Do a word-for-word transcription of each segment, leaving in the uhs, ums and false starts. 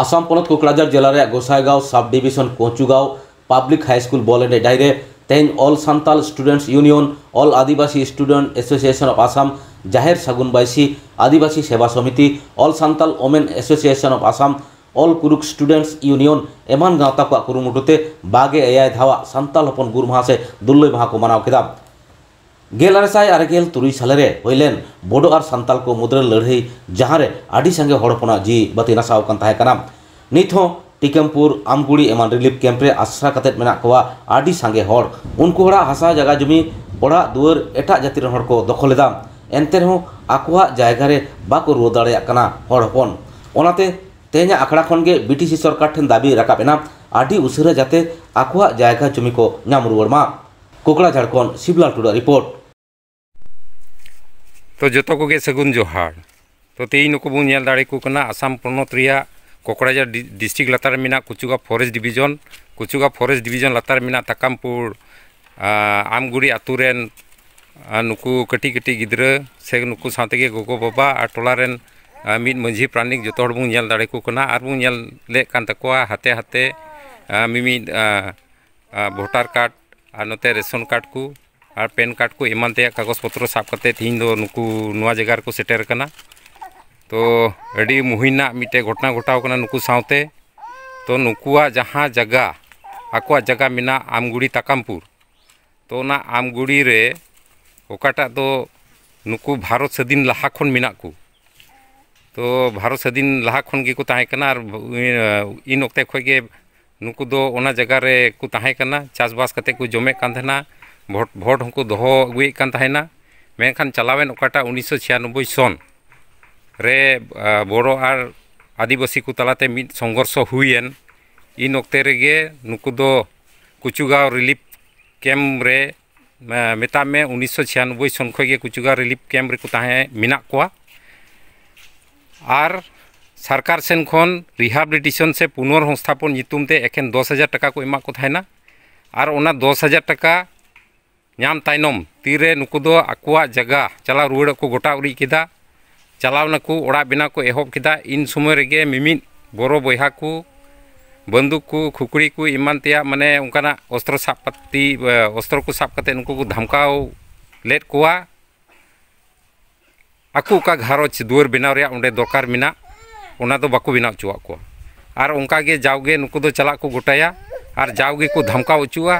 ᱟᱥᱟᱢ ᱯᱚᱱᱚᱛ ᱠᱳᱠᱲᱟᱡᱷᱟᱲ ᱡᱮᱞᱟ ᱨᱮᱭᱟᱜ ᱜᱚᱥᱟᱭᱜᱟᱸᱣ ᱥᱟᱵ ᱰᱤᱵᱤᱥᱚᱱ ᱠᱚᱪᱩᱜᱟᱸᱣ ᱯᱟᱵᱽᱞᱤᱠ ᱦᱟᱭ ᱥᱠᱩᱞ ᱵᱚᱞ ᱮᱱᱮᱡ ᱰᱟᱹᱦᱤ ᱨᱮ ᱛᱮᱦᱮᱧ all Santal students union, all Adivasi student association of Assam, Jaher Sagun Baisi, Adivasi Seva Samiti, all Santal women association of Assam, all Kuruk students union ᱮᱢᱟᱱ ᱜᱟᱶᱛᱟ ᱠᱚᱣᱟᱜ ᱠᱩᱨᱩᱢᱩᱴᱩ ᱛᱮ ᱵᱟᱜᱮ ᱮᱭᱟᱭ ᱫᱷᱟᱣᱟᱜ ᱥᱟᱱᱛᱟᱞ ᱦᱚᱯᱚᱱ ᱜᱩᱨ ᱢᱟᱦᱟ ᱥᱮ ᱫᱩᱞᱞᱟᱹᱭ ᱢᱟᱦᱟ ᱠᱚ ᱢᱟᱱᱟᱣ ᱠᱮᱫᱟ᱾ ᱜᱮᱞ ᱟᱨᱮ ᱥᱟᱭ ᱟᱨᱮ ᱜᱮᱞ ᱛᱩᱨᱩᱭ ᱥᱟᱞᱮ ᱨᱮ ᱦᱩᱭ ᱞᱮᱱ ᱵᱳᱰᱳ ᱟᱨ ᱥᱟᱱᱛᱟᱞ ᱠᱚ ᱢᱩᱫᱽᱨᱮ ᱞᱟᱹᱲᱦᱟᱹᱭ, ᱡᱟᱦᱟᱸ ᱨᱮ ᱟᱹᱰᱤ ᱥᱟᱸᱜᱮ ᱦᱚᱲ ᱦᱚᱯᱚᱱᱟᱜ ᱡᱤᱣᱤ ᱵᱟᱹᱛᱤ ᱱᱟᱥᱟᱣ ᱟᱠᱟᱱ ᱛᱟᱦᱮᱸ ᱠᱟᱱᱟ᱾ ᱱᱤᱛ ᱦᱚᱸ ᱴᱤᱠᱟᱢᱯᱩᱨ, ᱟᱢᱜᱩᱲᱤ ᱮᱢᱟᱱ ᱨᱤᱞᱤᱯ ᱠᱮᱢᱯ ᱨᱮ ᱟᱥᱨᱟ ᱠᱟᱛᱮᱫ ᱢᱮᱱᱟᱜ ᱠᱚᱣᱟ ᱟᱹᱰᱤ ᱥᱟᱸᱜᱮ ᱦᱚᱲ᱾ ᱩᱱᱠᱩ ᱦᱚᱲᱟᱜ ᱦᱟᱥᱟ ᱡᱟᱭᱜᱟ ᱡᱩᱢᱤ, ᱚᱲᱟᱜ ᱫᱩᱣᱟᱹᱨ ᱮᱴᱟᱜ ᱡᱟᱹᱛᱤ ᱨᱮᱱ ᱦᱚᱲ ᱠᱚ ᱫᱚᱠᱷᱚᱞ ᱮᱫᱟ᱾ ᱮᱱᱛᱮ ᱨᱮᱦᱚᱸ ᱟᱠᱚᱣᱟᱜ ᱡᱟᱭᱜᱟ ᱨᱮ ᱵᱟᱠᱚ ᱨᱩᱣᱟᱹᱲ ᱫᱟᱲᱮᱭᱟᱜ ᱠᱟᱱᱟ ᱦᱚᱲ ᱦᱚᱯᱚᱱ᱾ ᱚᱱᱟᱛᱮ ᱛᱮᱦᱮᱧᱟᱜ ᱟᱠᱷᱲᱟ ᱠᱷᱚᱱ ᱜᱮ ᱵᱤᱴᱤᱥᱤ ᱥᱚᱨᱠᱟᱨ ᱴᱷᱮᱱ ᱫᱟᱹᱵᱤ ᱨᱟᱠᱟᱵ ᱮᱱᱟ, ᱟᱹᱰᱤ ᱩᱥᱟᱹᱨᱟ ᱡᱟᱛᱮ ᱟᱠᱚᱣᱟᱜ ᱡᱟᱭᱜᱟ ᱡᱩᱢᱤ ᱠᱚ ᱧᱟᱢ ᱨᱩᱣᱟᱹᱲ ᱢᱟ᱾ ᱠᱳᱠᱲᱟᱡᱷᱟᱲ ᱠᱷᱚᱱ ᱥᱤᱵᱞᱟᱞ ᱴᱩᱰᱩᱣᱟᱜ ᱨᱤᱯᱳᱨᱴ᱾ ᱛᱚ ᱡᱚᱛᱚ ᱠᱚᱜᱮ ᱥᱟᱹᱜᱩᱱ ᱡᱚᱦᱟᱨ᱾ ᱛᱚ ᱛᱮᱦᱮᱧ ᱱᱩᱠᱩ ᱵᱚᱱ ᱧᱮᱞ ᱫᱟᱲᱮ ᱠᱚ ᱠᱟᱱᱟ ᱟᱥᱟᱢ ᱯᱚᱱᱚᱛ ᱨᱮᱭᱟᱜ ᱠᱳᱠᱲᱟᱡᱷᱟᱲ ᱰᱤ-, ᱰᱤᱥᱴᱨᱤᱠᱴ ᱞᱟᱛᱟᱨ ᱨᱮ ᱢᱮᱱᱟᱜ ᱠᱩᱪᱩᱜᱟ ᱯᱷᱚᱨᱮᱥᱴ ᱰᱤᱵᱷᱤᱡᱚᱱ, ᱠᱩᱪᱩᱜᱟ ᱯᱷᱚᱨᱮᱥᱴ ᱰᱤᱵᱷᱤᱡᱚᱱ ᱞᱟᱛᱟᱨ ᱨᱮ ᱢᱮᱱᱟᱜ ᱛᱟᱠᱟᱢᱯᱩᱨ, ᱟ, ᱟᱢᱜᱩᱲᱤ ᱟᱛᱳ ᱨᱮᱱ, ᱟ, ᱱᱩᱠᱩ ᱠᱟᱹᱴᱤᱡ ᱠᱟᱹᱴᱤᱡ ᱜᱤᱫᱽᱨᱟᱹ ᱥᱮ ᱱᱩᱠᱩ ᱥᱟᱶ ᱛᱮᱜᱮ ᱜᱚᱜᱚ ᱵᱟᱵᱟ ᱟᱨ ᱴᱚᱞᱟ ᱨᱮᱱ, ᱟ, ᱢᱤᱫ ᱢᱟᱹᱡᱷᱤ ᱯᱟᱨᱟᱱᱤᱠ ᱡᱚᱛᱚ ᱦᱚᱲ ᱵᱚᱱ ᱧᱮᱞ ᱫᱟᱲᱮ ᱠᱚ ᱠᱟᱱᱟ ᱟᱨ ᱵᱚᱱ ᱧᱮᱞ ᱞᱮᱫ ᱠᱟᱱ ᱛᱟᱠᱚᱣᱟ ᱦᱟᱛᱮ ᱦᱟᱛᱮ, ᱟ, ᱢᱤᱢᱤᱫ, ᱟ, ᱟ, ᱵᱷᱳᱴᱟᱨ ᱠᱟᱨᱰ ᱟᱨ ᱱᱚᱛᱮ ᱨᱮᱥᱚᱱ ᱠᱟᱨᱰ ᱠᱚ ᱟᱨ ᱯᱮᱱ ᱠᱟᱨᱰ ᱠᱚ ᱮᱢᱟᱱ ᱛᱮᱭᱟᱜ ᱠᱟᱜᱚᱡᱽ ᱯᱚᱛᱨᱚ ᱥᱟᱵ ᱠᱟᱛᱮ ᱛᱮᱦᱮᱧ ᱫᱚ ᱱᱩᱠᱩ ᱱᱚᱣᱟ ᱡᱟᱭᱜᱟ ᱨᱮᱠᱚ ᱥᱮᱴᱮᱨ ᱟᱠᱟᱱᱟ᱾ ᱛᱚ ᱟᱹᱰᱤ ᱢᱩᱦᱤᱱᱟᱜ ᱢᱤᱫᱴᱮᱡ ᱜᱷᱚᱴᱚᱱᱟ ᱜᱷᱚᱴᱟᱣ ᱠᱟᱱᱟ ᱱᱩᱠᱩ ᱥᱟᱶᱛᱮ᱾ ᱛᱚ ᱱᱩᱠᱩᱣᱟᱜ ᱡᱟᱦᱟᱸ ᱡᱟᱭᱜᱟ, ᱟᱠᱚᱣᱟᱜ ᱡᱟᱭᱜᱟ ᱢᱮᱱᱟᱜ ᱟᱢᱜᱩᱲᱤ ᱛᱟᱠᱟᱢᱯᱩᱨ, ᱛᱚ ᱚᱱᱟ ᱟᱢᱜᱩᱲᱤ ᱨᱮ ᱚᱠᱟᱴᱟᱜ ᱫᱚ ᱱᱩᱠᱩ ᱵᱷᱟᱨᱚᱛ ᱥᱟᱹᱫᱷᱤᱱ ᱞᱟᱦᱟ ᱠᱷᱚᱱ ᱢᱮᱱᱟᱜ ᱠᱚ, ᱛᱚ ᱵᱷᱟᱨᱚᱛ ᱥᱟᱹᱫᱷᱤᱱ ᱞᱟᱦᱟ ᱠᱷᱚᱱ ᱜᱮᱠᱚ ᱛᱟᱦᱮᱸ ᱠᱟᱱᱟ ᱟᱨ ᱤᱱ ᱚᱠᱛᱮ ᱠᱷᱚᱱ ᱜᱮ ᱱᱩᱠᱩ ᱫᱚ ᱚᱱᱟ ᱡᱟᱭᱜᱟ ᱨᱮ ᱠᱚ ᱛᱟᱦᱮᱸ ᱠᱟᱱᱟ, ᱪᱟᱥᱵᱟᱥ ᱠᱟᱛᱮ ᱠᱚ ᱡᱚᱢᱮᱫ ᱠᱟᱱ ᱛᱟᱦᱮᱱᱟ, ᱵᱷᱳᱴ, ᱵᱷᱳᱴ ᱦᱚᱸᱠᱚ ᱫᱚᱦᱚ ᱟᱹᱜᱩᱭᱮᱫ ᱠᱟᱱ ᱛᱟᱦᱮᱱᱟ᱾ ᱢᱮᱱᱠᱷᱟᱱ ᱪᱟᱞᱟᱣᱮᱱ ᱚᱠᱟᱴᱟᱜ ᱩᱱᱤᱥᱥᱚ ᱪᱷᱤᱭᱟᱱᱚᱵᱵᱳᱭ ᱥᱚᱱ ᱨᱮ, ᱟ, ᱵᱳᱰᱳ ᱟᱨ ᱟᱹᱫᱤᱵᱟᱹᱥᱤ ᱠᱚ ᱛᱟᱞᱟᱛᱮ ᱢᱤᱫ ᱥᱚᱝᱜᱷᱚᱨᱥᱚ ᱦᱩᱭᱮᱱ, ᱤᱱ ᱚᱠᱛᱮ ᱨᱮᱜᱮ ᱱᱩᱠᱩ ᱫᱚ ᱠᱩᱪᱩᱜᱟᱸᱣ ᱨᱤᱞᱤᱯ ᱠᱮᱢᱯ ᱨᱮ, ᱢᱮ-, ᱢᱮᱛᱟᱜ ᱢᱮ ᱩᱱᱤᱥᱥᱚ ᱪᱷᱤᱭᱟᱱᱚᱵᱵᱳᱭ ᱥᱚᱱ ᱠᱷᱚᱱ ᱜᱮ ᱠᱩᱪᱩᱜᱟᱸᱣ ᱨᱤᱞᱤᱯ ᱠᱮᱢᱯ ᱨᱮᱠᱚ ᱛᱟᱦᱮᱸ ᱢᱮᱱᱟᱜ ᱠᱚᱣᱟ᱾ ᱟᱨ ᱥᱚᱨᱠᱟᱨ ᱥᱮᱱ ᱠᱷᱚᱱ ᱨᱤᱦᱟᱵᱤᱞᱤᱴᱮᱥᱚᱱ ᱥᱮ ᱯᱩᱱᱚᱨ ᱥᱚᱝᱥᱛᱷᱟᱯᱚᱱ ᱧᱩᱛᱩᱢ ᱛᱮ ᱮᱠᱷᱮᱱ ᱫᱚᱥ ᱦᱟᱡᱟᱨ ᱴᱟᱠᱟ ᱠᱚ ᱮᱢᱟᱜ ᱠᱚ ᱛᱟᱦᱮᱱᱟ᱾ ᱟᱨ ᱚᱱᱟ ᱫᱚᱥ ᱦᱟᱡᱟᱨ ᱴᱟᱠᱟ ᱧᱟᱢ ᱛᱟᱭᱱᱚᱢ ᱛᱤᱨᱮ ᱱᱩᱠᱩ ᱫᱚ ᱟᱠᱚᱣᱟᱜ ᱡᱟᱭᱜᱟ ᱪᱟᱞᱟᱣ ᱨᱩᱣᱟᱹᱲᱚᱜ ᱠᱚ ᱜᱚᱴᱟ ᱩᱨᱤᱡ ᱠᱮᱫᱟ᱾ ᱪᱟᱞᱟᱣ ᱱᱟᱠᱚ, ᱚᱲᱟᱜ ᱵᱮᱱᱟᱣ ᱠᱚ ᱮᱦᱚᱵ ᱠᱮᱫᱟ᱾ ᱤᱱ ᱥᱚᱢᱚᱭ ᱨᱮᱜᱮ ᱢᱤᱢᱤᱫ ᱵᱚᱨᱚ ᱵᱚᱭᱦᱟ ᱠᱚ ᱵᱟᱱᱫᱩᱠ ᱠᱚ, ᱠᱷᱩᱠᱲᱤ ᱠᱚ, ᱮᱢᱟᱱ ᱛᱮᱭᱟᱜ, ᱢᱟᱱᱮ, ᱚᱱᱠᱟᱱᱟᱜ ᱚᱥᱛᱨᱚ ᱥᱟᱵ ᱯᱟᱹᱛᱤ, ᱚᱥᱛᱨᱚ ᱠᱚ ᱥᱟᱵ ᱠᱟᱛᱮ ᱱᱩᱠᱩ ᱠᱚ ᱫᱷᱟᱢᱠᱟᱣ ᱞᱮᱫ ᱠᱚᱣᱟ᱾ ᱟᱠᱚ ᱚᱠᱟ ᱜᱷᱟᱨᱚᱸᱡᱽ ᱫᱩᱣᱟᱹᱨ ᱵᱮᱱᱟᱣ ᱨᱮᱭᱟᱜ ᱚᱸᱰᱮ ᱫᱚᱨᱠᱟᱨ ᱢᱮᱱᱟᱜ, ᱚᱱᱟ ᱫᱚ ᱵᱟᱠᱚ ᱵᱮᱱᱟᱣ ᱦᱚᱪᱚᱣᱟᱜ ᱠᱚᱣᱟ᱾ ᱟᱨ ᱚᱱᱠᱟ ᱜᱮ ᱡᱟᱣᱜᱮ ᱱᱩᱠᱩ ᱫᱚ ᱪᱟᱞᱟᱜ ᱠᱚ ᱜᱚᱴᱟᱭᱟ, ᱟᱨ ᱡᱟᱣᱜᱮ ᱠᱚ ᱫᱷᱟᱢᱠᱟᱣ ᱦᱚᱪᱚᱜᱼᱟ᱾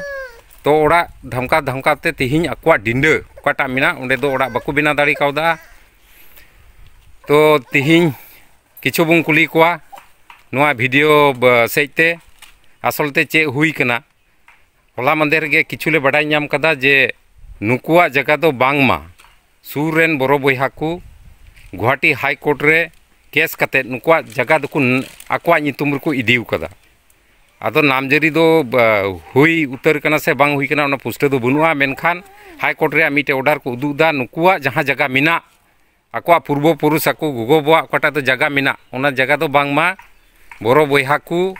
ᱛᱚ, ᱚᱲᱟᱜ ᱫᱷᱟᱢᱠᱟᱣ ᱫᱷᱟᱢᱠᱟᱣ ᱛᱮ ᱛᱮᱦᱮᱧ ᱟᱠᱚᱣᱟᱜ ᱰᱤᱸᱰᱟᱹ ᱚᱠᱟᱴᱟᱜ ᱢᱮᱱᱟᱜ, ᱚᱸᱰᱮ ᱫᱚ ᱚᱲᱟᱜ ᱵᱟᱠᱚ ᱵᱮᱱᱟᱣ ᱫᱟᱲᱮ ᱠᱟᱣᱫᱟ᱾ ᱛᱚ, ᱛᱮᱦᱮᱧ ᱠᱤᱪᱷᱩ ᱵᱚᱱ ᱠᱩᱞᱤ ᱠᱚᱣᱟ ᱱᱚᱣᱟ ᱵᱷᱤᱰᱤᱭᱳ ᱵ-, ᱥᱮᱡ ᱛᱮ, ᱟᱥᱚᱞ ᱛᱮ ᱪᱮᱫ ᱦᱩᱭ ᱠᱟᱱᱟ᱾ ᱦᱚᱞᱟ ᱢᱟᱫᱷᱮᱨ ᱜᱮ ᱠᱤᱪᱷᱩ ᱞᱮ ᱵᱟᱰᱟᱭ ᱧᱟᱢ ᱠᱟᱫᱟ ᱡᱮ ᱱᱩᱠᱩᱣᱟᱜ ᱡᱟᱭᱜᱟ ᱫᱚ ᱵᱟᱝᱢᱟ ᱥᱩᱨ ᱨᱮᱱ ᱵᱚᱨᱚ ᱵᱚᱭᱦᱟ ᱠᱚ ᱜᱩᱣᱟᱦᱟᱴᱤ ᱦᱟᱭ ᱠᱳᱨᱴ ᱨᱮ ᱠᱮᱥ ᱠᱟᱛᱮᱫ ᱱᱩᱠᱩᱣᱟᱜ ᱡᱟᱭᱜᱟ ᱫᱚᱠᱚ ᱱ-, ᱟᱠᱚᱣᱟᱜ ᱧᱩᱛᱩᱢ ᱨᱮᱠᱚ ᱤᱫᱤ ᱟᱠᱟᱫᱟ᱾ ᱟᱫᱚ ᱱᱟᱢᱡᱟᱹᱨᱤ ᱫᱚ, ᱵᱟ-, ᱦᱩᱭ ᱩᱛᱟᱹᱨ ᱠᱟᱱᱟ ᱥᱮ ᱵᱟᱝ ᱦᱩᱭ ᱠᱟᱱᱟ, ᱚᱱᱟ ᱯᱩᱥᱴᱟᱹ ᱫᱚ ᱵᱟᱹᱱᱩᱜᱼᱟ, ᱢᱮᱱᱠᱷᱟᱱ ᱦᱟᱭ ᱠᱳᱨᱴ ᱨᱮᱭᱟᱜ ᱢᱤᱫᱴᱮᱡ ᱚᱨᱰᱟᱨ ᱠᱚ ᱩᱫᱩᱜ ᱮᱫᱟ, ᱱᱩᱠᱩᱣᱟᱜ ᱡᱟᱦᱟᱸ ᱡᱟᱭᱜᱟ ᱢᱮᱱᱟᱜ, ᱟᱠᱚᱣᱟᱜ ᱯᱩᱨᱵᱚ ᱯᱩᱨᱩᱥ, ᱟᱠᱚ ᱜᱚᱜᱚ ᱵᱟᱵᱟᱣᱟᱜ ᱚᱠᱟᱴᱟᱜ ᱫᱚ ᱡᱟᱭᱜᱟ ᱢᱮᱱᱟᱜ, ᱚᱱᱟ ᱡᱟᱭᱜᱟ ᱫᱚ ᱵᱟᱝᱢᱟ ᱵᱚᱨᱚ ᱵᱚᱭᱦᱟ ᱠᱚ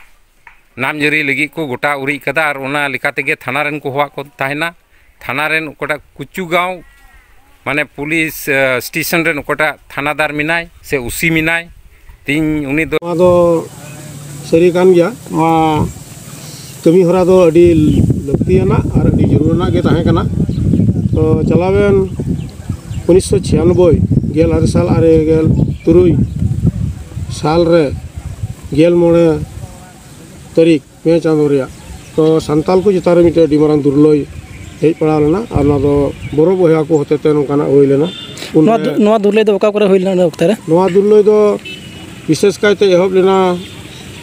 ᱱᱟᱢᱡᱟᱹᱨᱤ ᱞᱟᱹᱜᱤᱫ ᱠᱚ ᱜᱚᱴᱟ ᱩᱨᱤᱡ ᱠᱟᱫᱟ᱾ ᱟᱨ ᱚᱱᱟ ᱞᱮᱠᱟ ᱛᱮᱜᱮ ᱛᱷᱟᱱᱟ ᱨᱮᱱ ᱠᱚ ᱦᱚᱦᱚᱣᱟᱫ ᱠᱚ ᱛᱟᱦᱮᱱᱟ᱾ ᱛᱷᱟᱱᱟ ᱨᱮᱱ ᱚᱠᱟᱴᱟᱜ ᱠᱩᱪᱩ ᱜᱟᱶ, ᱢᱟᱱᱮ, ᱯᱩᱞᱤᱥ, ᱮ, ᱥᱴᱮᱥᱚᱱ ᱨᱮᱱ ᱚᱠᱟᱴᱟᱜ ᱛᱷᱟᱱᱟᱫᱟᱨ ᱢᱮᱱᱟᱭ ᱥᱮ ᱳᱥᱤ ᱢᱮᱱᱟᱭ, ᱛᱮᱦᱮᱧ ᱩᱱᱤ ᱫᱚ ᱱᱚᱣᱟ ᱫᱚ ᱥᱟᱹᱨᱤ ᱠᱟᱱ ᱜᱮᱭᱟ᱾ ᱱᱚᱣᱟ ᱠᱟᱹᱢᱤ ᱦᱚᱨᱟ ᱫᱚ ᱟᱹᱰᱤ ᱞᱟᱹᱠᱛᱤᱭᱟᱱᱟᱜ ᱟᱨ ᱟᱹᱰᱤ ᱡᱟᱹᱨᱩᱲᱟᱱᱟᱜ ᱜᱮ ᱛᱟᱦᱮᱸ ᱠᱟᱱᱟ᱾ ᱛᱚ, ᱪᱟᱞᱟᱣᱮᱱ ᱩᱱᱤᱥᱥᱚ ᱪᱷᱤᱭᱟᱱᱚᱵᱵᱳᱭ, ᱜᱮᱞ ᱟᱨᱮ ᱥᱟᱞ ᱟᱨᱮ ᱜᱮᱞ ᱛᱩᱨᱩᱭ ᱥᱟᱞ ᱨᱮ ᱜᱮᱞ ᱢᱚᱬᱮ ᱛᱟᱹᱨᱤᱠᱷ ᱢᱮ ᱪᱟᱸᱫᱳ ᱨᱮᱭᱟᱜ, ᱛᱚ, ᱥᱟᱱᱛᱟᱞ ᱠᱚ ᱪᱮᱛᱟᱱ ᱨᱮ ᱢᱤᱫᱴᱮᱱ ᱟᱹᱰᱤ ᱢᱟᱨᱟᱝ ᱫᱩᱨᱞᱟᱹᱭ ᱦᱮᱡ ᱯᱟᱲᱟᱣ ᱞᱮᱱᱟ, ᱟᱨ ᱚᱱᱟ ᱫᱚ ᱵᱚᱨᱚ ᱵᱚᱭᱦᱟ ᱠᱚ ᱦᱚᱛᱮᱛᱮ ᱱᱚᱝᱠᱟᱱᱟᱜ ᱦᱩᱭ ᱞᱮᱱᱟ᱾ ᱩᱱᱨᱮ ᱱᱚᱣᱟ ᱫᱩ-, ᱱᱚᱣᱟ ᱫᱩᱨᱞᱟᱹᱭ ᱫᱚ ᱚᱠᱟ ᱠᱚᱨᱮ ᱦᱩᱭ ᱞᱮᱱᱟ ᱚᱱᱟ ᱚᱠᱛᱮ ᱨᱮ? ᱱᱚᱣᱟ ᱫᱩᱨᱞᱟᱹᱭ ᱫᱚ ᱵᱤᱥᱮᱥ ᱠᱟᱭᱛᱮ ᱮᱦᱚᱵ ᱞᱮᱱᱟ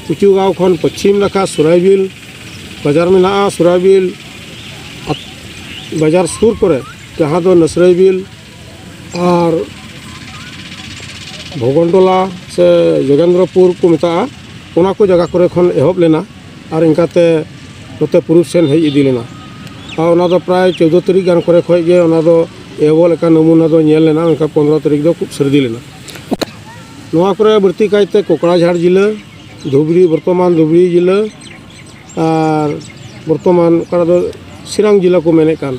ᱠᱩᱪᱩ ᱜᱟᱶ ᱠᱷᱚᱱ ᱯᱚᱪᱷᱤᱢ ᱱᱟᱠᱷᱟ ᱥᱩᱨᱟᱭᱵᱤᱞ ᱵᱟᱡᱟᱨ ᱢᱮᱱᱟᱜᱼᱟ᱾ ᱥᱩᱨᱟᱭᱵᱤᱞ ᱟᱛ-, ᱵᱟᱡᱟᱨ ᱥᱩᱨ ᱠᱚᱨᱮ, ᱡᱟᱦᱟᱸ ᱫᱚ ᱱᱟᱥᱨᱟᱭᱵᱤᱞ ᱟᱨ ᱵᱷᱚᱜᱚᱱᱴᱚᱞᱟ ᱥᱮ ᱡᱳᱜᱮᱱᱫᱨᱚᱯᱩᱨ ᱠᱚ ᱢᱮᱛᱟᱜᱼᱟ, ᱚᱱᱟ ᱠᱚ ᱡᱟᱭᱜᱟ ᱠᱚᱨᱮ ᱠᱷᱚᱱ ᱮᱦᱚᱵ ᱞᱮᱱᱟ᱾ ᱟᱨ ᱤᱱᱠᱟᱛᱮ ᱱᱚᱛᱮ ᱯᱩᱨᱩᱵ ᱥᱮᱱ ᱦᱮᱡ ᱤᱫᱤ ᱞᱮᱱᱟ᱾ ᱟᱨ ᱚᱱᱟ ᱫᱚ ᱯᱨᱟᱭ ᱪᱳᱫᱽᱫᱳ ᱛᱟᱹᱨᱤᱠᱷ ᱜᱟᱱ ᱠᱚᱨᱮ ᱠᱷᱚᱱ ᱜᱮ ᱚᱱᱟ ᱫᱚ ᱮᱦᱚᱵᱚᱜ ᱞᱮᱠᱟ ᱱᱚᱢᱩᱱᱟ ᱫᱚ ᱧᱮᱞ ᱞᱮᱱᱟ, ᱢᱮᱱᱠᱷᱟᱱ ᱯᱚᱱᱨᱚ ᱛᱟᱹᱨᱤᱠᱷ ᱫᱚ ᱠᱷᱩᱵ ᱥᱟᱹᱨᱫᱤ ᱞᱮᱱᱟ᱾ ᱱᱚᱣᱟ ᱠᱚᱨᱮ ᱵᱟᱹᱲᱛᱤ ᱠᱟᱭᱛᱮ ᱠᱚᱠᱲᱟᱡᱷᱟᱲ ᱡᱤᱞᱟᱹ, ᱫᱷᱩᱵᱽᱨᱤ, ᱵᱚᱨᱛᱚᱢᱟᱱ ᱫᱷᱩᱵᱽᱨᱤ ᱡᱤᱞᱟᱹ, ᱟᱨ ᱵᱚᱨᱛᱚᱢᱟᱱ ᱚᱠᱟᱴᱟᱜ ᱫᱚ ᱥᱤᱨᱟᱝ ᱡᱮᱞᱟ ᱠᱚ ᱢᱮᱱᱮᱫ ᱠᱟᱱ,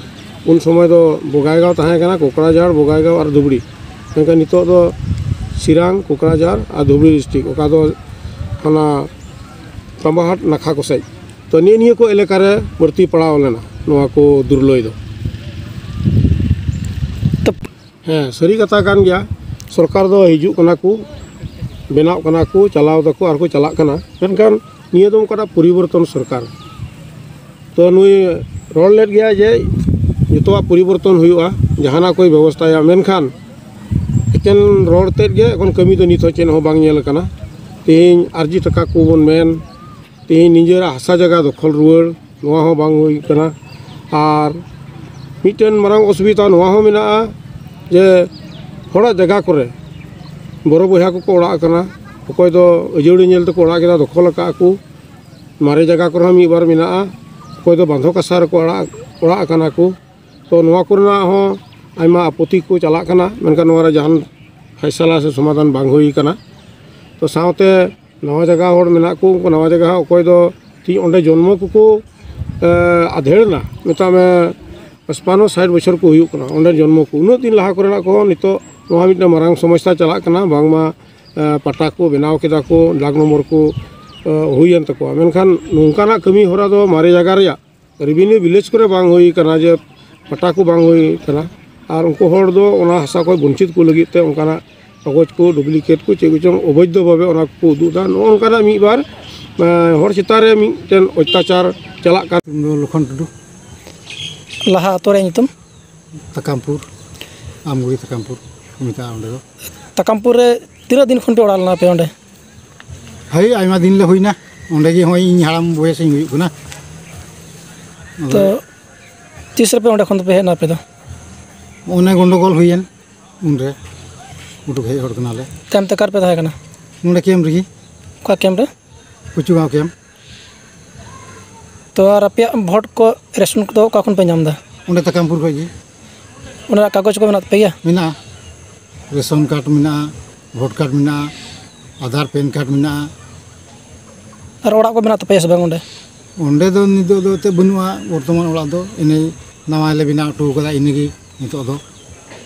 ᱩᱱ ᱥᱚᱢᱚᱭ ᱫᱚ ᱵᱚᱜᱟᱭᱜᱟᱸᱣ ᱛᱟᱦᱮᱸ ᱠᱟᱱᱟ, ᱠᱳᱠᱲᱟᱡᱷᱟᱲ, ᱵᱚᱜᱟᱭᱜᱟᱸᱣ ᱟᱨ ᱫᱷᱩᱵᱽᱲᱤ᱾ ᱢᱮᱱᱠᱷᱟᱱ ᱱᱤᱛᱚᱜ ᱫᱚ ᱥᱤᱨᱟᱝ, ᱠᱳᱠᱲᱟᱡᱷᱟᱲ ᱟᱨ ᱫᱷᱩᱵᱽᱲᱤ ᱰᱤᱥᱴᱨᱤᱠᱴ, ᱚᱠᱟ ᱫᱚ ᱦᱟᱱᱟ ᱛᱟᱢᱵᱟᱦᱟᱴ ᱱᱟᱠᱷᱟ ᱠᱚ ᱥᱮᱫ᱾ ᱛᱚ, ᱱᱤᱭᱟᱹ ᱱᱤᱭᱟᱹ ᱠᱚ ᱮᱞᱟᱠᱟ ᱨᱮ ᱵᱟᱹᱲᱛᱤ ᱯᱟᱲᱟᱣ ᱞᱮᱱᱟ ᱱᱚᱣᱟ ᱠᱚ ᱫᱩᱨᱞᱟᱹᱭ ᱫᱚ᱾ ᱦᱮᱸ, ᱥᱟᱹᱨᱤ ᱠᱟᱛᱷᱟ ᱠᱟᱱ ᱜᱮᱭᱟ᱾ ᱥᱚᱨᱠᱟᱨ ᱫᱚ ᱦᱤᱡᱩᱜ ᱠᱟᱱᱟ ᱠᱚ, ᱵᱮᱱᱟᱣ ᱠᱟᱱᱟ ᱠᱚ, ᱪᱟᱞᱟᱣ ᱫᱟᱠᱚ ᱟᱨ ᱠᱚ ᱪᱟᱞᱟᱜ ᱠᱟᱱᱟ᱾ ᱢᱮᱱᱠᱷᱟᱱ ᱱᱤᱭᱟᱹ ᱫᱚ ᱚᱱᱠᱟᱱᱟᱜ ᱯᱚᱨᱤᱵᱚᱨᱛᱚᱱ ᱥᱚᱨᱠᱟᱨ᱾ ᱛᱚ, ᱱᱩᱭ ᱨᱚᱲ ᱞᱮᱫ ᱜᱮᱭᱟᱭ ᱡᱮ ᱡᱚᱛᱚᱣᱟᱜ ᱯᱚᱨᱤᱵᱚᱨᱛᱚᱱ ᱦᱩᱭᱩᱜᱼᱟ, ᱡᱟᱦᱟᱱᱟᱜ ᱠᱚᱭ ᱵᱮᱵᱚᱥᱛᱷᱟᱭᱟ᱾ ᱢᱮᱱᱠᱷᱟᱱ ᱮᱠᱮᱱ ᱨᱚᱲ ᱛᱮᱫ ᱜᱮ, ᱮᱠᱷᱚᱱ ᱠᱟᱹᱢᱤ ᱫᱚ ᱱᱤᱛ ᱦᱚᱸ ᱪᱮᱫ ᱦᱚᱸ ᱵᱟᱝ ᱧᱮᱞ ᱟᱠᱟᱱᱟ᱾ ᱛᱮᱦᱮᱧ ᱟᱨᱡᱤ ᱴᱟᱠᱟ ᱠᱚᱵᱚᱱ ᱢᱮᱱ, ᱛᱮᱦᱮᱧ ᱱᱤᱡᱮᱨᱟᱜ ᱦᱟᱥᱟ ᱡᱟᱭᱜᱟ ᱫᱚᱠᱷᱚᱞ ᱨᱩᱣᱟᱹᱲ, ᱱᱚᱣᱟ ᱦᱚᱸ ᱵᱟᱝ ᱦᱩᱭ ᱠᱟᱱᱟ᱾ ᱟᱨ ᱢᱤᱫᱴᱮᱱ ᱢᱟᱨᱟᱝ ᱚᱥᱩᱵᱤᱫᱷᱟ ᱱᱚᱣᱟ ᱦᱚᱸ ᱢᱮᱱᱟᱜᱼᱟ ᱡᱮ ᱦᱚᱲᱟᱜ ᱡᱟᱭᱜᱟ ᱠᱚᱨᱮ ᱵᱚᱲᱚ ᱵᱚᱭᱦᱟ ᱠᱚᱠᱚ ᱚᱲᱟᱜ ᱠᱟᱱᱟ, ᱚᱠᱚᱭ ᱫᱚ ᱟᱹᱡᱟᱹᱲᱤ ᱧᱮᱞ ᱛᱮᱠᱚ ᱚᱲᱟᱜ ᱠᱮᱫᱟ, ᱫᱚᱠᱷᱚᱞ ᱟᱠᱟᱫᱼᱟ ᱠᱚ᱾ ᱢᱟᱨᱮ ᱡᱟᱭᱜᱟ ᱠᱚᱨᱮ ᱦᱚᱸ ᱢᱤᱫ ᱵᱟᱨ ᱢᱮᱱᱟᱜᱼᱟ, ᱚᱠᱚᱭ ᱫᱚ ᱵᱟᱸᱫᱷᱚᱠ ᱦᱟᱥᱟ ᱨᱮᱠᱚ ᱚᱲᱟᱜ, ᱚᱲᱟᱜ ᱠᱟᱱᱟ ᱠᱚ᱾ ᱛᱚ, ᱱᱚᱣᱟ ᱠᱚᱨᱮᱱᱟᱜ ᱦᱚᱸ ᱟᱭᱢᱟ ᱟᱯᱚᱛᱤ ᱠᱚ ᱪᱟᱞᱟᱜ ᱠᱟᱱᱟ, ᱢᱮᱱᱠᱷᱟᱱ ᱱᱚᱣᱟ ᱨᱮ ᱡᱟᱦᱟᱱ ᱯᱷᱟᱭᱥᱟᱞᱟ ᱥᱮ ᱥᱚᱢᱟᱫᱷᱟᱱ ᱵᱟᱝ ᱦᱩᱭ ᱠᱟᱱᱟ᱾ ᱛᱚ, ᱥᱟᱶᱛᱮ ᱱᱟᱣᱟ ᱡᱟᱭᱜᱟ ᱦᱚᱲ ᱢᱮᱱᱟᱜ ᱠᱚ, ᱩᱱᱠᱩ ᱱᱟᱣᱟ ᱡᱟᱭᱜᱟ ᱦᱚᱸ ᱚᱠᱚᱭ ᱫᱚ ᱛᱤ ᱚᱸᱰᱮ ᱡᱚᱱᱢᱚ ᱠᱚᱠᱚ, ᱮ, ᱟᱫᱷᱮᱲ ᱮᱱᱟ, ᱢᱮᱛᱟᱜ ᱢᱮ ᱯᱟᱸᱪᱯᱟᱱᱱᱚ ᱥᱟᱴ ᱵᱚᱪᱷᱚᱨ ᱠᱚ ᱦᱩᱭᱩᱜ ᱠᱟᱱᱟ ᱚᱸᱰᱮ ᱡᱚᱱᱢᱚ ᱠᱚ᱾ ᱩᱱᱟᱹᱜ ᱫᱤᱱ ᱞᱟᱦᱟ ᱠᱚᱨᱮᱱᱟᱜ ᱠᱚᱦᱚᱸ ᱱᱤᱛᱚᱜ ᱱᱚᱣᱟ ᱢᱤᱫᱴᱟᱝ ᱢᱟᱨᱟᱝ ᱥᱚᱢᱚᱥᱥᱟ ᱪᱟᱞᱟᱜ ᱠᱟᱱᱟ, ᱵᱟᱝᱢᱟ, ᱮ, ᱯᱟᱴᱟ ᱠᱚ ᱵᱮᱱᱟᱣ ᱠᱮᱫᱟ ᱠᱚ, ᱰᱟᱠ ᱱᱚᱢᱵᱚᱨ ᱠᱚ, ᱮ, ᱦᱩᱭᱮᱱ ᱛᱟᱠᱚᱣᱟ, ᱢᱮᱱᱠᱷᱟᱱ ᱱᱚᱝᱠᱟᱱᱟᱜ ᱠᱟᱹᱢᱤ ᱦᱚᱨᱟ ᱫᱚ ᱢᱟᱨᱮ ᱡᱟᱭᱜᱟ ᱨᱮᱭᱟᱜ ᱨᱮᱵᱷᱮᱱᱤᱭᱩ ᱵᱷᱤᱞᱮᱡᱽ ᱠᱚᱨᱮ ᱵᱟᱝ ᱦᱩᱭ ᱠᱟᱱᱟ, ᱡᱮ ᱯᱟᱴᱟ ᱠᱚ ᱵᱟᱝ ᱦᱩᱭ ᱠᱟᱱᱟ᱾ ᱟᱨ ᱩᱱᱠᱩ ᱦᱚᱲ ᱫᱚ ᱚᱱᱟ ᱦᱟᱥᱟ ᱠᱷᱚᱱ ᱵᱚᱧᱪᱤᱛ ᱠᱚ ᱞᱟᱹᱜᱤᱫ ᱛᱮ ᱚᱱᱠᱟᱱᱟᱜ ᱠᱟᱜᱚᱡᱽ ᱠᱚ, ᱰᱩᱯᱞᱤᱠᱮᱴ ᱠᱚ, ᱪᱮᱫ ᱠᱚᱪᱚᱝ ᱚᱵᱳᱭᱫᱷᱚ ᱵᱷᱟᱵᱮ ᱚᱱᱟ ᱠᱚ ᱩᱫᱩᱜ ᱮᱫᱟ᱾ ᱱᱚᱜᱼᱚ ᱱᱚᱝᱠᱟᱱᱟᱜ ᱢᱤᱫ ᱵᱟᱨ, ᱮᱸ, ᱦᱚᱲ ᱪᱮᱛᱟᱱ ᱨᱮ ᱢᱤᱫᱴᱮᱱ ᱚᱛᱛᱟᱪᱟᱨ ᱪᱟᱞᱟᱜ ᱠᱟᱱ᱾ ᱤᱧ ᱫᱚ ᱞᱚᱠᱷᱚᱱ ᱴᱩᱰᱩ᱾ ᱞᱟᱦᱟ ᱟᱛᱳ ᱨᱮᱭᱟᱜ ᱧᱩᱛᱩᱢ? ᱛᱟᱠᱟᱢᱯᱩᱨ, ᱟᱢᱜᱩᱲᱤ ᱛᱟᱠᱟᱢᱯᱩᱨ ᱠᱚ ᱢᱮᱛᱟᱜᱼᱟ ᱚᱸᱰᱮ ᱫᱚ᱾ ᱛᱟᱠᱟᱢᱯᱩᱨ ᱨᱮ ᱛᱤᱱᱟᱹᱜ ᱫᱤᱱ ᱠᱷᱚᱱ ᱯᱮ ᱚᱲᱟᱜ ᱞᱮᱱᱟ ᱯᱮ ᱚᱸᱰᱮ? ᱦᱳᱭ, ᱟᱭᱢᱟ ᱫᱤᱱ ᱞᱮ ᱦᱩᱭᱱᱟ᱾ ᱚᱸᱰᱮ ᱜᱮ ᱦᱚᱸᱜᱼᱚᱭ ᱤᱧ ᱦᱟᱲᱟᱢ ᱵᱚᱭᱮᱥ ᱤᱧ ᱦᱩᱭᱩᱜ ᱠᱟᱱᱟ᱾ ᱟᱫᱚ ᱛᱚ, ᱛᱤᱥ ᱨᱮᱯᱮ ᱚᱸᱰᱮ ᱠᱷᱚᱱ ᱫᱚᱯᱮ ᱦᱮᱡ ᱮᱱᱟ ᱟᱯᱮ ᱫᱚ? ᱚᱱᱮ ᱜᱚᱱᱰᱚᱜᱳᱞ ᱦᱩᱭᱮᱱ, ᱩᱱᱨᱮ ᱩᱰᱩᱠ ᱦᱮᱡ ᱦᱚᱲ ᱠᱟᱱᱟᱞᱮ᱾ ᱛᱟᱭᱚᱢ ᱛᱮ ᱚᱠᱟ ᱨᱮᱯᱮ ᱛᱟᱦᱮᱸ ᱠᱟᱱᱟ? ᱱᱚᱰᱮ ᱠᱮᱢᱯ ᱨᱮᱜᱮ᱾ ᱚᱠᱟ ᱠᱮᱢᱯ ᱨᱮ? ᱠᱩᱪᱩᱜᱟᱸᱣ ᱠᱮᱢᱯ᱾ ᱛᱚ, ᱟᱨ ᱟᱯᱮᱭᱟᱜ ᱵᱷᱳᱴ ᱠᱚ, ᱨᱮᱥᱚᱱ ᱠᱚᱫᱚ ᱚᱠᱟ ᱠᱷᱚᱱ ᱯᱮ ᱧᱟᱢ ᱮᱫᱟ? ᱚᱸᱰᱮ ᱛᱟᱠᱟᱢᱯᱩᱨ ᱠᱷᱚᱡ ᱜᱮ᱾ ᱚᱱᱟ ᱨᱮᱱᱟᱜ ᱠᱟᱜᱚᱡᱽ ᱠᱚ ᱢᱮᱱᱟᱜ ᱛᱟᱯᱮ ᱜᱮᱭᱟ? ᱢᱮᱱᱟᱜᱼᱟ, ᱨᱮᱥᱚᱱ ᱠᱟᱨᱰ ᱢᱮᱱᱟᱜᱼᱟ, ᱵᱷᱳᱴ ᱠᱟᱨᱰ ᱢᱮᱱᱟᱜᱼᱟ, ᱟᱫᱷᱟᱨ, ᱯᱮᱱ ᱠᱟᱨᱰ ᱢᱮᱱᱟᱜᱼᱟ᱾ ᱟᱨ ᱚᱲᱟᱜ ᱠᱚ ᱢᱮᱱᱟᱜ ᱛᱟᱯᱮᱭᱟ ᱥᱮ ᱵᱟᱝ ᱚᱸᱰᱮ? ᱚᱸᱰᱮ ᱫᱚ ᱱᱤᱛᱚᱜ ᱫᱚ ᱮᱱᱛᱮᱫ ᱵᱟᱹᱱᱩᱜᱼᱟ, ᱵᱚᱨᱛᱚᱢᱟᱱ ᱚᱲᱟᱜ ᱫᱚ ᱤᱱᱟᱹ ᱱᱟᱣᱟ ᱞᱮ ᱵᱮᱱᱟᱣ ᱦᱚᱴᱚ ᱠᱟᱫᱟ, ᱤᱱᱟᱹᱜᱮ ᱱᱤᱛᱚᱜ ᱫᱚ᱾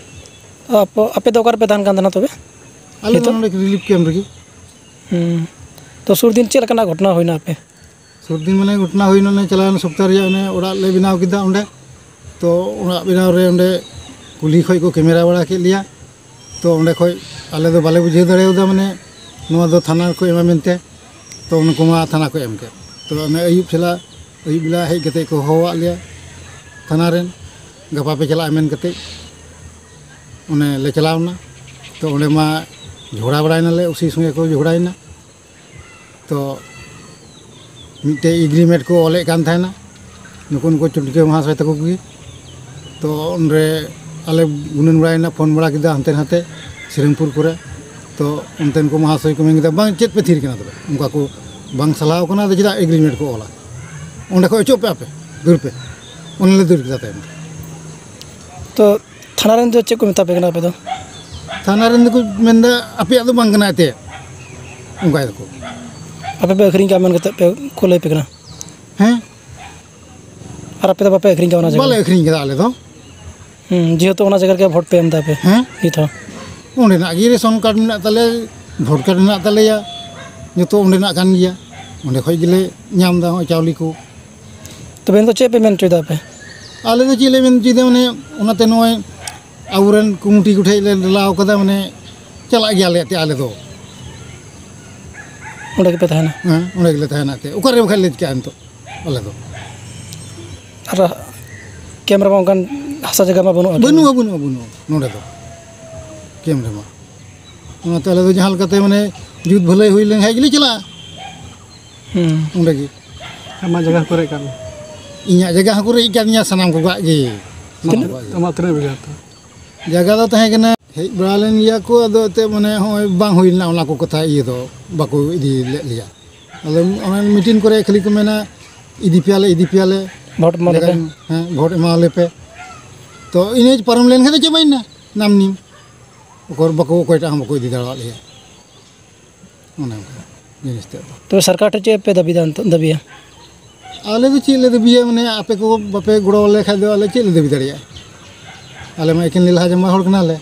ᱟᱯᱮ, ᱟᱯᱮ ᱫᱚ ᱚᱠᱟ ᱨᱮᱯᱮ ᱛᱟᱦᱮᱱ ᱠᱟᱱ ᱛᱟᱦᱮᱱᱟ ᱛᱚᱵᱮ? ᱟᱞᱮ ᱫᱚ ᱱᱤᱛᱚᱜ? ᱱᱚᱰᱮ ᱨᱤᱞᱤᱯ ᱠᱮᱢᱯ ᱨᱮᱜᱮ᱾ ᱦᱩᱸ᱾ ᱛᱚ, ᱥᱩᱨ ᱫᱤᱱ ᱪᱮᱫ ᱞᱮᱠᱟᱱᱟᱜ ᱜᱷᱚᱴᱚᱱᱟ ᱦᱩᱭᱱᱟ ᱟᱯᱮ? ᱥᱩᱨ ᱫᱤᱱ ᱢᱟᱱᱮ ᱜᱷᱚᱴᱚᱱᱟ ᱦᱩᱭᱱᱟ, ᱚᱱᱮ ᱪᱟᱞᱟᱣᱮᱱ ᱥᱚᱯᱛᱟᱦ ᱨᱮᱭᱟᱜ ᱚᱱᱮ ᱚᱲᱟᱜ ᱞᱮ ᱵᱮᱱᱟᱣ ᱠᱮᱫᱟ ᱚᱸᱰᱮ᱾ ᱛᱚ, ᱚᱲᱟᱜ ᱵᱮᱱᱟᱣ ᱨᱮ ᱚᱸᱰᱮ ᱠᱩᱞᱦᱤ ᱠᱷᱚᱡ ᱠᱚ ᱠᱮᱢᱮᱨᱟ ᱵᱟᱲᱟ ᱠᱮᱫ ᱞᱮᱭᱟ᱾ ᱛᱚ, ᱚᱸᱰᱮ ᱠᱷᱚᱡ ᱟᱞᱮ ᱫᱚ ᱵᱟᱞᱮ ᱵᱩᱡᱷᱟᱹᱣ ᱫᱟᱲᱮᱭᱟᱫᱟ, ᱢᱟᱱᱮ, ᱱᱚᱣᱟ ᱫᱚ ᱛᱷᱟᱱᱟ ᱨᱮᱠᱚ ᱮᱢᱟ ᱢᱮᱱᱛᱮ᱾ ᱛᱚ, ᱩᱱᱠᱩ ᱢᱟ ᱛᱷᱟᱱᱟ ᱠᱚ ᱮᱢ ᱠᱮᱫ᱾ ᱛᱚ, ᱚᱱᱮ ᱟᱹᱭᱩᱵ ᱪᱟᱞᱟᱜ, ᱟᱹᱭᱩᱵ ᱵᱮᱞᱟ ᱦᱮᱡ ᱠᱟᱛᱮᱫ ᱠᱚ ᱦᱚᱦᱚᱣᱟᱫ ᱞᱮᱭᱟ ᱛᱷᱟᱱᱟ ᱨᱮᱱ, "ᱜᱟᱯᱟ ᱯᱮ ᱪᱟᱞᱟᱜᱼᱟ" ᱢᱮᱱ ᱠᱟᱛᱮᱫ᱾ ᱚᱱᱮ ᱞᱮ ᱪᱟᱞᱟᱣ ᱮᱱᱟ᱾ ᱛᱚ, ᱚᱸᱰᱮ ᱢᱟ ᱡᱷᱚᱜᱽᱲᱟ ᱵᱟᱲᱟᱭᱮᱱᱟᱞᱮ, ᱳᱥᱤ ᱥᱚᱸᱜᱮ ᱠᱚ ᱡᱷᱚᱜᱽᱲᱟᱭᱮᱱᱟ᱾ ᱛᱚ, ᱢᱤᱫᱴᱮᱡ ᱮᱜᱽᱨᱤᱢᱮᱱᱴ ᱠᱚ ᱚᱞᱮᱫ ᱠᱟᱱ ᱛᱟᱦᱮᱱᱟ ᱱᱩᱠᱩ, ᱱᱩᱠᱩ ᱪᱩᱴᱠᱟᱹ ᱢᱚᱦᱟᱥᱚᱭ ᱛᱟᱠᱚ ᱠᱚᱜᱮ᱾ ᱛᱚ, ᱚᱸᱰᱮ ᱟᱞᱮ ᱜᱩᱱᱟᱹᱱ ᱵᱟᱲᱟᱭᱮᱱᱟ, ᱯᱷᱳᱱ ᱵᱟᱲᱟ ᱠᱮᱫᱟ ᱦᱟᱱᱛᱮ ᱱᱟᱛᱮ ᱥᱤᱨᱤᱝᱯᱩᱨ ᱠᱚᱨᱮ᱾ ᱛᱚ, ᱚᱱᱛᱮᱱ ᱠᱚ ᱢᱚᱦᱟᱥᱚᱭ ᱠᱚ ᱢᱮᱱ ᱠᱮᱫᱟ, "ᱵᱟᱝ, ᱪᱮᱫ ᱯᱮ ᱛᱷᱤᱨ ᱠᱟᱱᱟ ᱛᱚᱵᱮ? ᱚᱱᱠᱟ ᱠᱚ ᱵᱟᱝ ᱥᱟᱞᱦᱟᱣ ᱠᱟᱱᱟ, ᱟᱫᱚ ᱪᱮᱫᱟᱜ ᱮᱜᱽᱨᱤᱢᱮᱱᱴ ᱠᱚ ᱚᱞᱟ? ᱚᱸᱰᱮ ᱠᱷᱚᱡ ᱚᱪᱚᱜ ᱯᱮ ᱟᱯᱮ, ᱫᱟᱹᱲ ᱯᱮ᱾" ᱚᱱᱮ ᱞᱮ ᱫᱟᱹᱲ ᱠᱮᱫᱟ ᱛᱟᱭᱚᱢ ᱛᱮ᱾ ᱛᱚ, ᱛᱷᱟᱱᱟ ᱨᱮᱱ ᱫᱚ ᱪᱮᱫ ᱠᱚ ᱢᱮᱛᱟ ᱯᱮ ᱠᱟᱱᱟ ᱟᱯᱮ ᱫᱚ? ᱛᱷᱟᱱᱟ ᱨᱮᱱ ᱫᱚᱠᱚ ᱢᱮᱱᱫᱟ, "ᱟᱯᱮᱭᱟᱜ ᱫᱚ ᱵᱟᱝ ᱠᱟᱱᱟ ᱮᱱᱛᱮᱫ", ᱚᱱᱠᱟᱭ ᱫᱟᱠᱚ᱾ ᱟᱯᱮ ᱯᱮ ᱟᱹᱠᱷᱨᱤᱧ ᱠᱟᱜᱼᱟ ᱢᱮᱱ ᱠᱟᱛᱮᱫ ᱯᱮ ᱠᱚ ᱞᱟᱹᱭ ᱟᱯᱮ ᱠᱟᱱᱟ? ᱦᱮᱸ᱾ ᱟᱨ ᱟᱯᱮ ᱫᱚ ᱵᱟᱯᱮ ᱟᱹᱠᱷᱨᱤᱧ ᱠᱟᱜᱼᱟ ᱚᱱᱟ ᱡᱟᱭᱜᱟ? ᱵᱟᱞᱮ ᱟᱹᱠᱷᱨᱤᱧ ᱠᱟᱫᱟ ᱟᱞᱮ ᱫᱚ᱾ ᱦᱩᱸ, ᱡᱮᱦᱮᱛᱩ ᱚᱱᱟ ᱡᱟᱭᱜᱟ ᱨᱮᱜᱮ ᱵᱷᱳᱴ ᱯᱮ ᱮᱢ ᱫᱟ ᱯᱮ᱾ ᱦᱮᱸ᱾ ᱱᱤᱛ ᱦᱚᱸ᱾ ᱚᱸᱰᱮᱱᱟᱜ ᱜᱮ ᱨᱮᱥᱚᱱ ᱠᱟᱨᱰ ᱢᱮᱱᱟᱜ ᱛᱟᱞᱮᱭᱟ, ᱵᱷᱳᱴ ᱠᱟᱨᱰ ᱢᱮᱱᱟᱜ ᱛᱟᱞᱮᱭᱟ, ᱡᱚᱛᱚ ᱚᱸᱰᱮᱱᱟᱜ ᱠᱟᱱ ᱜᱮᱭᱟ᱾ ᱚᱸᱰᱮ ᱠᱷᱚᱡ ᱜᱮᱞᱮ ᱧᱟᱢ ᱮᱫᱟ ᱦᱚᱸᱜᱼᱚᱭ ᱪᱟᱣᱞᱮ ᱠᱚ᱾ ᱛᱚᱵᱮ ᱱᱤᱛᱚᱜ ᱪᱮᱫ ᱯᱮ ᱢᱮᱱ ᱦᱚᱪᱚᱭᱮᱫᱟ ᱟᱯᱮ? ᱟᱞᱮ ᱫᱚ ᱪᱮᱫ ᱞᱮ ᱢᱮᱱ ᱦᱚᱪᱚᱭᱮᱫᱟ, ᱢᱟᱱᱮ, ᱚᱱᱟᱛᱮ ᱱᱚᱜᱼᱚᱭ ᱟᱵᱚᱨᱮᱱ ᱠᱚᱢᱤᱴᱤ ᱠᱚᱴᱷᱮᱡ ᱞᱮ ᱰᱮᱞᱟᱣ ᱠᱟᱫᱟ, ᱢᱟᱱᱮ, ᱪᱟᱞᱟᱜ ᱜᱮᱭᱟᱞᱮ ᱮᱱᱛᱮᱫ ᱟᱞᱮ ᱫᱚ᱾ ᱚᱸᱰᱮ ᱜᱮᱯᱮ ᱛᱟᱦᱮᱱᱟ? ᱦᱮᱸ, ᱚᱸᱰᱮ ᱜᱮᱞᱮ ᱛᱟᱦᱮᱱᱟ ᱮᱱᱛᱮᱫ᱾ ᱚᱠᱟᱨᱮ ᱵᱟᱠᱷᱟᱡ ᱞᱮ ᱪᱤᱠᱟᱹᱜᱼᱟ ᱱᱤᱛᱚᱜ ᱟᱞᱮ ᱫᱚ? ᱟᱨ ᱠᱮᱢᱯ ᱨᱮᱢᱟ ᱚᱱᱠᱟᱱ ᱦᱟᱥᱟ ᱡᱟᱭᱜᱟ ᱢᱟ ᱵᱟᱹᱱᱩᱜᱼᱟ? ᱵᱟᱹᱱᱩᱜᱼᱟ, ᱵᱟᱹᱱᱩᱜᱼᱟ, ᱵᱟᱹᱱᱩᱜᱼᱟ ᱱᱚᱰᱮ ᱫᱚ, ᱠᱮᱢᱯ ᱨᱮᱢᱟ᱾ ᱚᱱᱟᱛᱮ ᱟᱞᱮ ᱫᱚ ᱡᱟᱦᱟᱸ ᱞᱮᱠᱟᱛᱮ, ᱢᱟᱱᱮ, ᱡᱩᱛ ᱵᱷᱟᱹᱞᱟᱹᱭ ᱦᱩᱭ ᱞᱮᱱ ᱠᱷᱟᱡ ᱜᱮᱞᱮ ᱪᱟᱞᱟᱜᱼᱟ᱾ ᱦᱩᱸ᱾ ᱚᱸᱰᱮ ᱜᱮ᱾ ᱟᱢᱟᱜ ᱡᱟᱭᱜᱟ ᱦᱚᱸᱠᱚ ᱨᱮᱡ ᱠᱟᱜ ᱢᱮᱭᱟ? ᱤᱧᱟᱜ ᱡᱟᱭᱜᱟ ᱦᱚᱸᱠᱚ ᱨᱮᱡ ᱠᱟᱜ ᱛᱤᱧᱟ, ᱥᱟᱱᱟᱢ ᱠᱚᱣᱟᱜ ᱜᱮ᱾ ᱥᱟᱱᱟᱢ ᱛᱤᱱᱟᱹᱜ? ᱠᱚᱣᱟᱜ ᱜᱮ᱾ ᱟᱢᱟᱜ ᱛᱤᱱᱟᱹᱜ ᱵᱤᱜᱷᱟᱹ ᱦᱟᱛᱟᱣ? ᱡᱟᱭᱜᱟ ᱫᱚ ᱛᱟᱦᱮᱸ ᱠᱟᱱᱟ, ᱦᱮᱡ ᱵᱟᱲᱟ ᱞᱮᱱ ᱜᱮᱭᱟ ᱠᱚ, ᱟᱫᱚ ᱮᱱᱛᱮᱫ, ᱢᱟᱱᱮ, ᱦᱚᱸᱜᱼᱚᱭ ᱵᱟᱝ ᱦᱩᱭ ᱞᱮᱱᱟ ᱚᱱᱟ ᱠᱚ ᱠᱟᱛᱷᱟ, ᱤᱭᱟᱹ ᱫᱚ ᱵᱟᱠᱚ ᱤᱫᱤ ᱞᱮᱫ ᱞᱮᱭᱟ᱾ ᱟᱫᱚ ᱚᱱᱟ ᱢᱤᱴᱤᱝ ᱠᱚᱨᱮ ᱠᱷᱟᱹᱞᱤ ᱠᱚ ᱢᱮᱱᱟ, "ᱤᱫᱤ ᱯᱮᱭᱟᱞᱮ, ᱤᱫᱤ ᱯᱮᱭᱟᱞᱮ, ᱵᱷᱳᱴ ᱮᱢᱟ ᱞᱮᱯᱮ᱾ ᱡᱟᱭᱜᱟ, ᱦᱮᱸ, ᱵᱷᱳᱴ ᱮᱢᱟ ᱞᱮᱯᱮ᱾" ᱛᱚ, ᱤᱱᱟᱹ ᱯᱟᱨᱚᱢ ᱞᱮᱱ ᱠᱷᱟᱱ ᱫᱚ ᱪᱟᱵᱟᱭᱮᱱᱟ, ᱱᱟᱢ ᱱᱤᱢ᱾ ᱚᱠᱚᱭ ᱵᱟᱠᱚ, ᱚᱠᱚᱭᱴᱟᱜ ᱦᱚᱸ ᱵᱟᱠᱚ ᱤᱫᱤ ᱫᱟᱲᱮᱭᱟᱜ ᱞᱮᱭᱟ᱾ ᱚᱱᱮ ᱚᱱᱠᱟ ᱡᱤᱱᱤᱥ ᱛᱮᱫ ᱫᱚ᱾ ᱛᱚᱵᱮ ᱥᱚᱨᱠᱟᱨ ᱴᱷᱮᱱ ᱪᱮᱫ ᱯᱮ ᱫᱟᱹᱵᱤ ᱫᱟ ᱱᱤᱛᱚᱜ, ᱫᱟᱹᱵᱤᱭᱟ? ᱟᱞᱮ ᱫᱚ ᱪᱮᱫ ᱞᱮ ᱫᱟᱹᱵᱤᱭᱟ? ᱢᱟᱱᱮ ᱟᱯᱮ ᱠᱚ ᱵᱟᱯᱮ ᱜᱚᱲᱚ ᱟᱞᱮ ᱠᱷᱟᱡ ᱫᱚ ᱟᱞᱮ ᱪᱮᱫ ᱞᱮ ᱫᱟᱹᱵᱤ ᱫᱟᱲᱮᱭᱟᱜᱼᱟ? ᱟᱞᱮ ᱢᱟ ᱮᱠᱮᱱ ᱞᱮᱞᱦᱟ ᱡᱟᱢᱟ ᱦᱚᱲ ᱠᱟᱱᱟᱞᱮ᱾